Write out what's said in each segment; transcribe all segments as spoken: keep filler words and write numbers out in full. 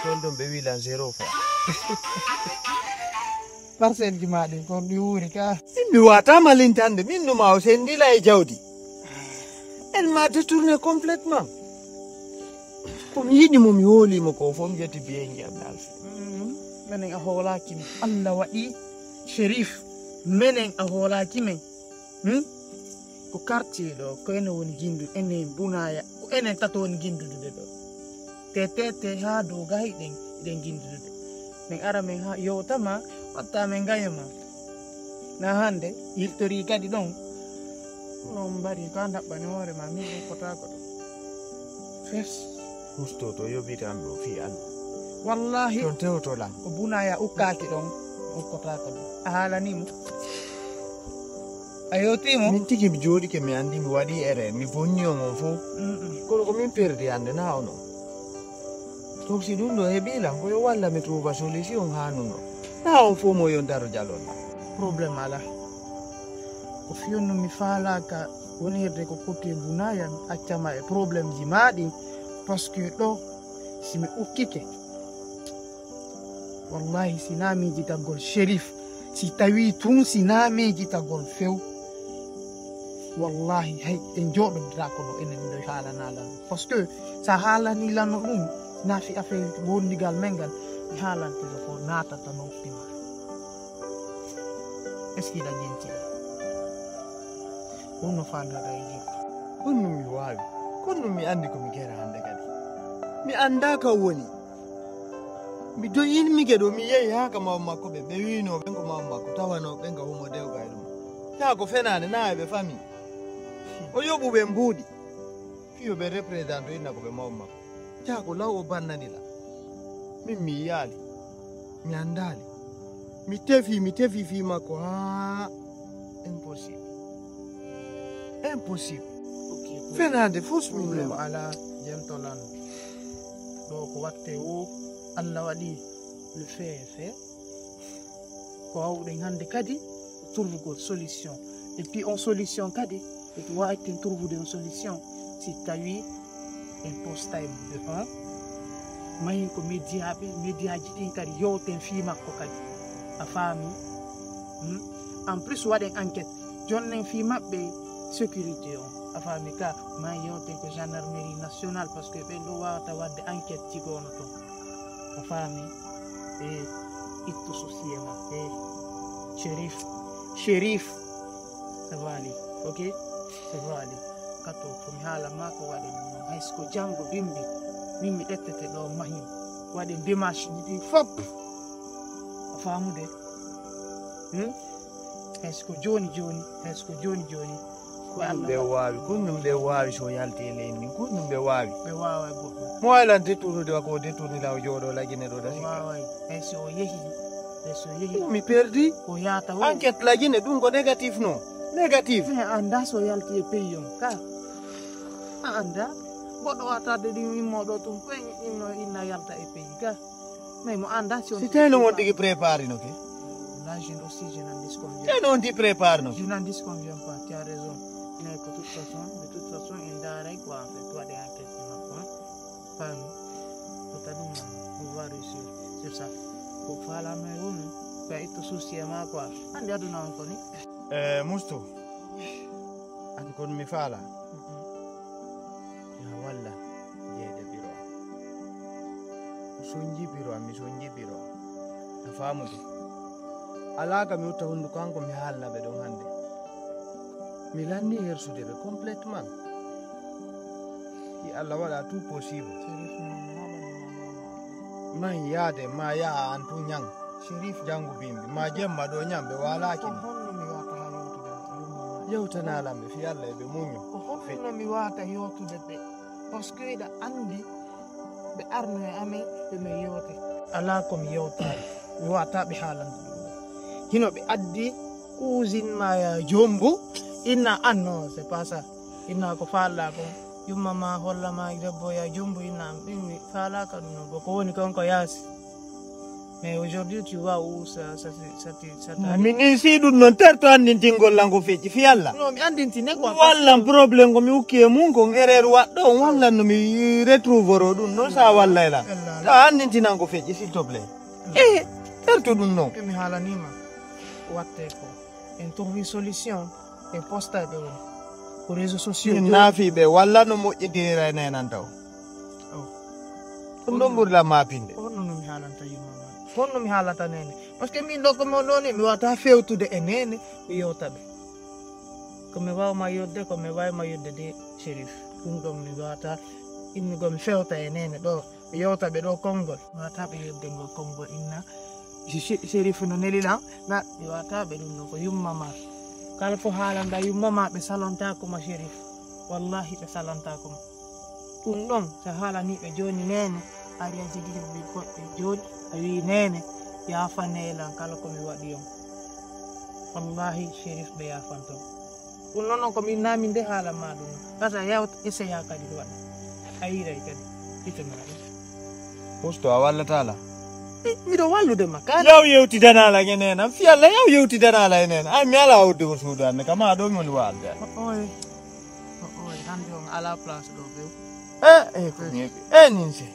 Toon ɗum ɓe wilan zéro fois. Parcelle ji ma ɗin kon ɗi wuuri ka. Min mi wata malintande, min numa o sendila e jawdi. Elle m'a détourné complètement. Ko mi yiɗi mo, mi hooli mo ko fof, mi ƴetti biye ngi am nalfi. Mm, menen a hoolaaki men. Allah waɗi Sherif. Menen a hoolaaki men. Hmm? Ko quartier ɗo, ko enen woni jindu, enen Bunaya, ko enen tato woni jindudude ɗo. Te, te, te, haa dow ga hiɗen, hiɗen jindudude. Men ara men ha yewta ma, watta men gaño ma. Na hande, yiltori kadi ɗon. Ɗon mbaɗi ka ndaɓɓani hoore ma, min ɗon kotako ɗo. Fes. Husto to yoɓitan ɗo fii Allah. Wallahi. Ton tewto lan. Ko Bunaya ukkaaki ɗon, ukkotaako ɗon. A haalani mo? A yewti mo? Min tigi mi jooɗike, mi anndi mi waɗi erreur, mi bonni on on fof. Mm-mm. Kono ko min perdi hannde, na onon. Donc si ɗum ɗo heɓi lan, ko yo walla mi trouva solution haa nuno. Na on fof mo yo daro jalon. Problème alaa. Ko fiyonno mi faalaaka wonirde ko côté Bunaya, mi accama e problème ji maa ɗin. Parce que ɗo, si mi ukkike, wallahi, si na miijitagol Sherif, si tawi tun si na miijitagol few, wallahi, hay en jooɗodiraako ɗo enen ɗo haalana lan. Parce que sa haalani lan no ɗum, na fi affaire wondigal men ngal, mi haalante ɗo ko naatata noppi ma. Est-ce que hiɗa jenti? Honno faandoɗa e jikku? Honno mi waawi? Honno mi anndi ko mi gera hannde kadi? Mi anndaa ka woni. Mi doyinmi ke ɗo, mi yehi haa ka maw makko ɓe, ɓe wiino ɓen ko maw makko, tawano ɓen ka humo dewga e ɗum. Taa ko fenaande naa e ɓe famii. O yoɓu ɓe mbuuɗi. Fii yo ɓe représenté inna ko ɓe maw makko. Taa ko law o bannani la. Min mi yiyaali. Mi anndaali. Mi tefi, mi tefi fii makko. Haa impossible. Impossible. Fenaande fof min problème numa. Alaa, jentolan. Ɗo ko watte o, Allah waɗi le fait est fait. Ko wawɗen hannde kadi, ko trouve gol solution. Et puis on solution kadi, ɓe waawten trouvude on solution. Si tawi en postay de un, mahin ko média ɓe, médiaji ɗin kadi yewten fii makko kadi. A faami? Hmm? En plus waɗen enquête, jonnen fii maɓɓe sécurité on. A faami ka, ma yewten ko gendarmerie nationale, parce que ɓen ɗo wawata waɗde enquête jigono ton. A faami? E ittu souci e ma. E Sherif. Sherif. Ça va aller. Ok? Ça va aller. Kato, ko mi haala ma ko waɗen non. Hay so ko janngo bimbi, min mi ƴettete ɗo mahin. Waɗen démarche ji ɗi fop. A faamude? Hmm? Hay so ko jooni jooni, hay so ko jooni jooni. Ko Allah ɓe waɗi. Waawi, kun ɗum ɓe waawi so yalti e leydi ndin, kun ɗum ɓe waawi. Ɓe waaway goɗɗum. Mo waawi lan détournude wa ko détourni la o jooɗo lagine ɗo da sikka. Waaway. Hay so o yehi, hay so o yehi. Mi perdi. Ko yaata o. Enquête lagine ɗum ko négatif no. Négatif. Mais a anndaa so yalti e pays on ka. A anndaa. Goɗɗo wattade ɗum immo ɗo tun, ko inno inna yalta e pays ka. Mais mo anndaa si on. Si tawi no on tigi préparé no ke. Là, je aussi, je n'en disconviens. Tawi no on tigi préparé no. Je n'en disconviens pas, tu as raison. Mais que toute façon, de toute façon, il ndaray quoi, en fait, waɗe enquête makko, hein. Faami. Ko ta ɗum, on va réussir sur ça. Ko faalano e wonu, ko a itto souci e ma quoi. Anndi aduna on ko ni. Eh, Musto. An kon mi faala. Mhm. Ya walla jeyde biro am. Mi sonji biro am, mi sonji biro am. A faamude? Alaa ka mi utta hunnduko kanko mi haalna ɓe ɗon hannde. Mi lanni hersude ɓe complètement. Si Allah waɗa tout possible. Sherif, mi nana haala mi nana haala. Man yaade ma yaha an tun ñan. Sherif. Janngo bimbi. Ma jemma ɗo ñan ɓe waalaaki. Ko honno mi wata ha yewtude yumma ma? Yewtana lan ɓe fi Allah e ɓe muño. Ko honno mi wata yewtude ɓe? Parce que hiɗa anndi ɓe arno e amen ɓe min yewte. Alaa ko mi yewtaani. Mi wata ɓe haalande ɗum. Hino ɓe addi cousine ma ya jombu. Inna an non, c'est pas ça. Inna ko faalɗa kon. Yumma ma holla ma debbo ya jombu inna an. Min mi faalaaka ɗum non. Ko woni kon ko yaasi. Mais aujourd'hui, tu vois où ça, ça, ça, ça, ça t'arrive. Min insi ɗum noon terto anndintingol lan ko feƴƴi fi Allah. Non, mi anndintine quoi. Wallan problème ko mi ukki e mum kon erreur waɗɗo on wallan no mi retrouvoro ɗum noon sa wallay lan. Sa anndintinan ko feƴƴi s'il te plaît. E terto ɗum noon. Mi haalanima watte ko en trouvi solution. E posta ɓe woni ko réseau sociaux. Min naafi ɓe walla no moƴƴintinira e nenanta o. Ɗum ɗon ɓurla mapinde. Honno no mi haalanta yummama? Honno mi haalata nene? Parce que min ɗo ko mon ɗoni mi wata fewtude e nene mi yewta ɓe. Ko mi wawma yodde ko mi wawma yodde de Chérif. Ɗum ɗon mi wata innugol mi fewta e nene ɗo. Mi yewta ɓe ɗo konngol. Mi wata ɓe yewde ngol konngol inna. Si Sherif no neli lan na mi wata ɓe ɗum ɗo ko yumma ma. Kala ko haalanda yumma ma ɓe salonta kuma Sherif. Wallahi ɓe salonta kuma. Ɗum ɗon so haalani ɓe joni nene ari a jogiti ɓe goɗɗe joni a wi nene yafane lan kala ko mi waɗi on. Wallahi Sherif ɓe yafanto. Ɗum noon noon ko min namin nde haala ma ɗum noon kasa yawta essaye kadi waɗa a yiiray kadi ittanaa ɗum. Usto a wallata la. Miɗo wallude ma kala. Yaw yewtidanaa la e nena fi Allah yaw yewtidanaa la e nena ay mi ala wudde ko suudu anne kam a ɗo mi woni walde. Oye oye hande on ala place ɗo ɓew. E e ko ñeeɓi e nin se.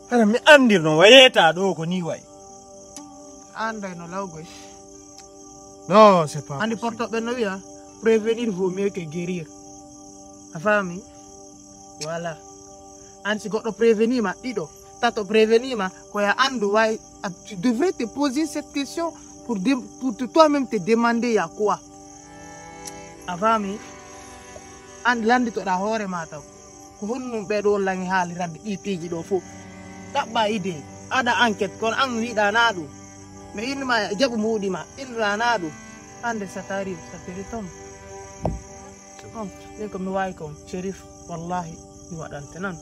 Hara mi andirno wa yeta ɗo ko ni wayi. Anday no lawgoy. Non, c'est pas. Andi porto ɓe no wiya prévenir vaut mieux que guérir. A faami? Voilà. An si goɗɗo prévenir ma ɗiɗo tato prévenir ma ko ya andu way tu devrais te poser cette question pour, de, pour toi-même te demander ya quoi. A faami? An landitoɗa hoore ma taw. Ko honɗum ɓee ɗoo laŋi haalirande ɗii piiji ɗoo fof? Ɗaɓɓa idée, aɗa enquête, kono an wiɗa na ɗum. Mi innu ma e jaɓu mbuuɗi ma, innu ɗa na ɗum. Hannde so taari, so teri toon. Bon, min ko mi waawi kon, Cherif, wallahi, mi waɗante noon.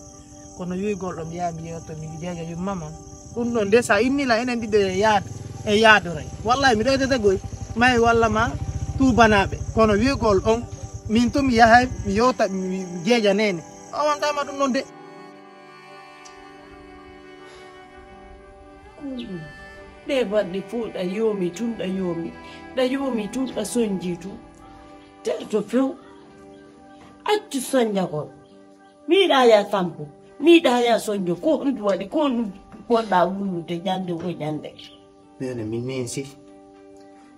Kono wiigol ɗo mi yaha mi yeewto mi jeeja yumma ma. Ɗum ɗon de so a inni la enen ɗiɗo e yaad e yaadoray. Wallahi mi ɗoytata goy. May walla ma tuubanaaɓe. Kono wiigol on min to mi yahay mi yewta mi jeeja nene. O wantama ɗum ɗon de. Ɗe balɗe fof ɗa yoomi tun ɗa yoomi ɗa yoomi tun ɗa sonji tun. Terto few. Accu sonjagol. Miɗa ya tampo, miɗa ya sonjo, ko honɗum waɗi, ko honɗum gonɗa wullude ñande o ñande? Nene mi ninsi,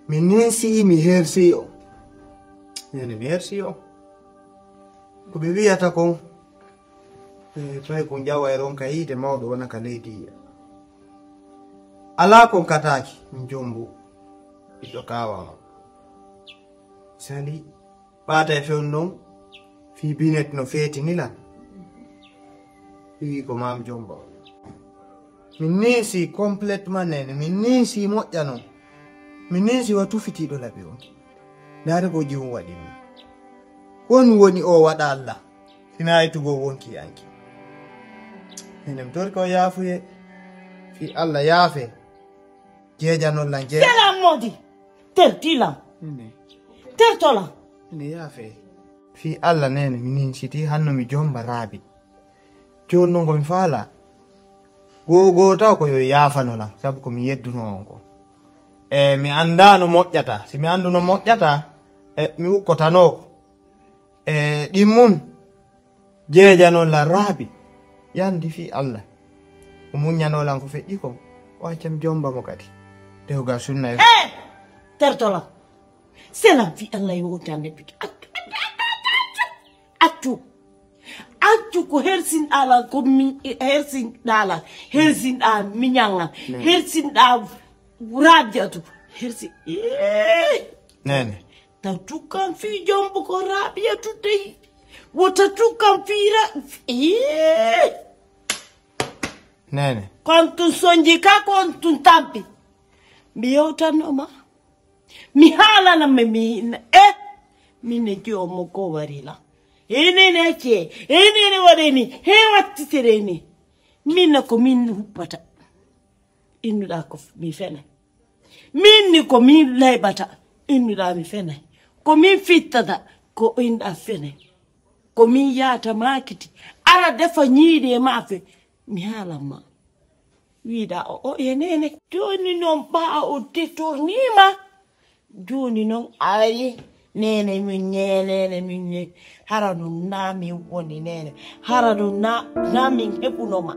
mi ninsi mi hersi o. Nene mi hersi o. Ko ɓe wiyata kon, e, tawi ko ƴawa e ronka yiide mawɗo wona ka leydi yiya. Alaa kon kataaki, mi jombo, ɓiɗɗo kaawa ma. Sali. Ɓaata e fewndo on fii binet no feetini lan. Ɗum wi ko maam jomba. Mi ninsi complètement nene mi ninsi moƴƴa non. Mi ninsi wa tufitiiɗo laɓi on. Ndaare ko jihum waɗi mi. Won woni o waɗa allah sina e tugo wonki anki. Minen mi tori ko yaafuye fii allah yaafe. Jeejanon lan jeeja. Selam modi. Tertilam. Tertolam. Ine yaafe. Fii allah nene mi ninsiti hanno mi jomba raabi. Jooni non ko mi faala. Goo goo taw ko yo yaafano lan sabu ko mi yedduno on ko. E mi anndaa no moƴƴata. Si mi annduno moƴƴata, e mi ukkotanoo ko. E ɗin mun. Jeejanon lan raabi yandi fii allah o muññanoo lan ko feƴƴi kon o accam jomba mo kadi dewgal sunna e. Tertolam. Selam fii allah yo wonti hannde bito. Accu accu ko hersinɗaa lan ko min hersinɗaa lan hersinɗaa miñan lan hersinɗaa. Raabiyatu hersi. Nene. Taw tukkan fii jombo ko Raabiyatu dey. Wota tukkan fii ra. Nene. Kon tun sonji ka kon tun tampi. Mi yewtanno ma. Mi haalana ma mi inna e. Min ne jiyo mo ko wari la. Enene acce enene waɗe ni he wattitere ni. Min na ko min huppata. Innuɗa ko mi fenay. Min ni ko min layɓata. Innuɗa mi fenay. Ko min fittata. Ko inɗa fenay. Ko min yaata makiti. Ara defa ñiiɗi e ma fe. Mi haalan ma. Wiɗa o o e nene. Joni noon ɓa o détournima. Joni noon ayi nene min ne nene min ne. Hara ɗum na min woni nene. Hara ɗum na na min heɓunoma.